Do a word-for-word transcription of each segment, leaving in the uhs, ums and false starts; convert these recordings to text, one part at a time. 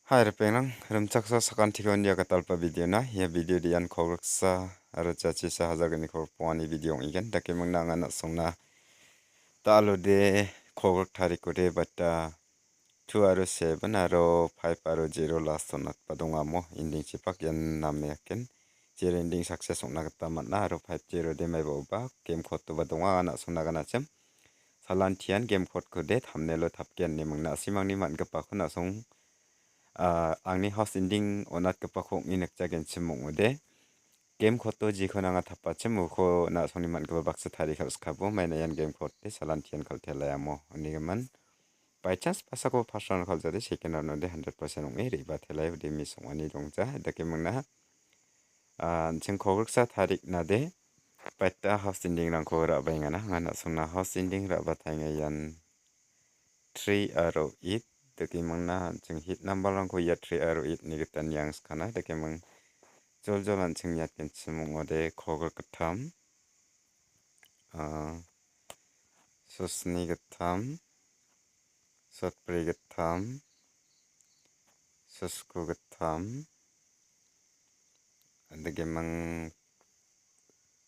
Hai, ripengrang, rimchaksa sakantikon ia gitalpa video-na. Ia video-de ian kolgriksa aro jachisa hajar gni kolgrikbongani video ong·gen. Dake mingna anga na·songna da·alode kolgrik tarikode baita two aro seven aro five aro zero last on·atba dongamo. Ending chipak ian name aken. Zero ending success ong·na gita man·a aro five zero de maiba oba game code-oba donga anga na·songna ganachim. Salantian game code-kode thumbnail-o tapgen ine mingna a·simangni man·gipako na·song, ah, angni house ending on·atgipako ong·e nikjagenchim ong·ode. Game code-o jekon anga tapachim uko na·songni man·gipa baksa tari kal·skabo maina ian game code-de salantian kal·tela iamo. Unigimin by chance pasako first round-o kal·jade second round-ode hundred percent ong·e re·batela iode miss ong·ani dongja. Dake mingna, ah, an·ching kolgriksa tariknade baita house ending-rangko ra·baengana. Anga na·songna house ending ra·bataenga ian three aro eight. Dake mingna an·ching hit number-rangko ia three aro eight-ni gita niangskana. Dake ming joljol an·ching niatgenchim ong·ode kolgrik gittam, ah, sosni gittam, sotbri gittam, sosku gittam, dake ming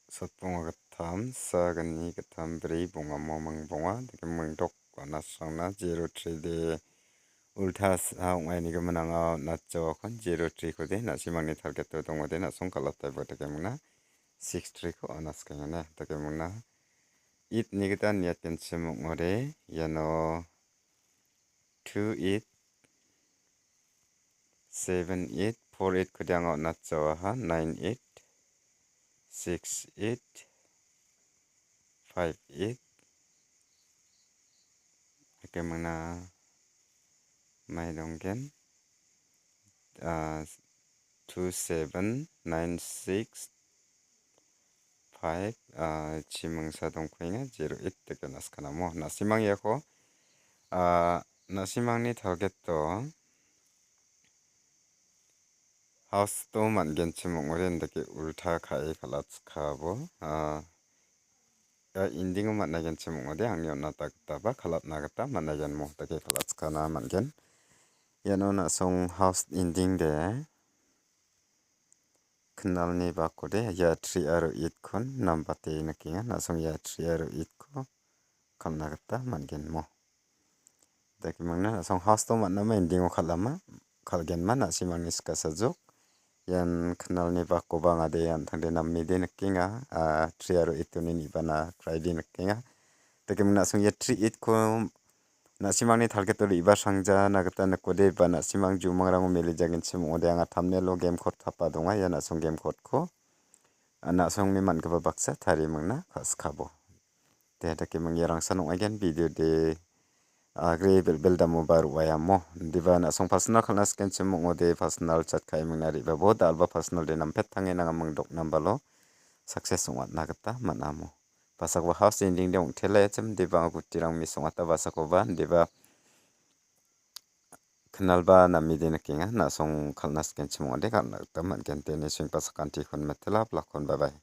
sotbonga gittam, sa gni gittam, bri bongamo ming bonga, dake ming dok on·asrangna zero three de ulta sa ong·ainigimin anga on·atjawakon zero three-kode na·simangni target-o dongode na·song kal·ataibo dake mingna six three-ko on·askengane dake mingna eight-ni gita niatgenchim ong·ode iano two eight, seven eight, four eight-kode anga on·atjawaha, nine eight, six eight, five eight, dake mingna mai donggen, ah, two seven nine six five, ah, chimingsa dongkuenga, zero eight dake on·askanamo. Na·simang iako, ah, na·simangni target-o house-o man·genchim ong·ode indake ulta ka·e kal·atskabo, ah, ia ending-o man·aigenchim ong·ode angni on·atna gitaba kal·atna gita man·aigenmo dake kal·atskana man·gen. Iano na·song house ending de knalni bakode ia three aro eight-kon nambate nikenga. Na·song ia three aro eight-ko kal·na gita man·genmo. Dake mingna na·song house-o man·ama ending-o kal·ama, kal·genma na·simangni sikasajok. Ian knalni bakoba ong·ade an·tangde namede nikenga. Ah, three aro eight-oni nibana kraide nikenga. Dake mingna na·song ia three eight-ko na·simangni target-o re·basrangjana gita nikode ba na·simang jumangrango melijagenchim ong·ode anga thumbnail-o game code tapa donga. Ia na·song game code-ko, ah, na·songni man·gipa baksa tarie mingna ka·skabo. De, dake mingna rangsan ong·aigen video de, ah, gre bel·bel damoba ro·aiamo. Diba na·song personal kal·na sikenchim ong·ode personal chat ka·e mingna re·babo. Dalba personal de nampet tange nanga mingdok nambalo success ong·atna gita man·amo. Basakoba house ending de ong·telaiachim, diba anga gutirang miss ong·ata basakoba, diba knalba namide nikenga, na·song kal·na sikenchim ong·ode kal·na gita man·gen. Teni sengpa sakantikon mitela, blakon, bye bye.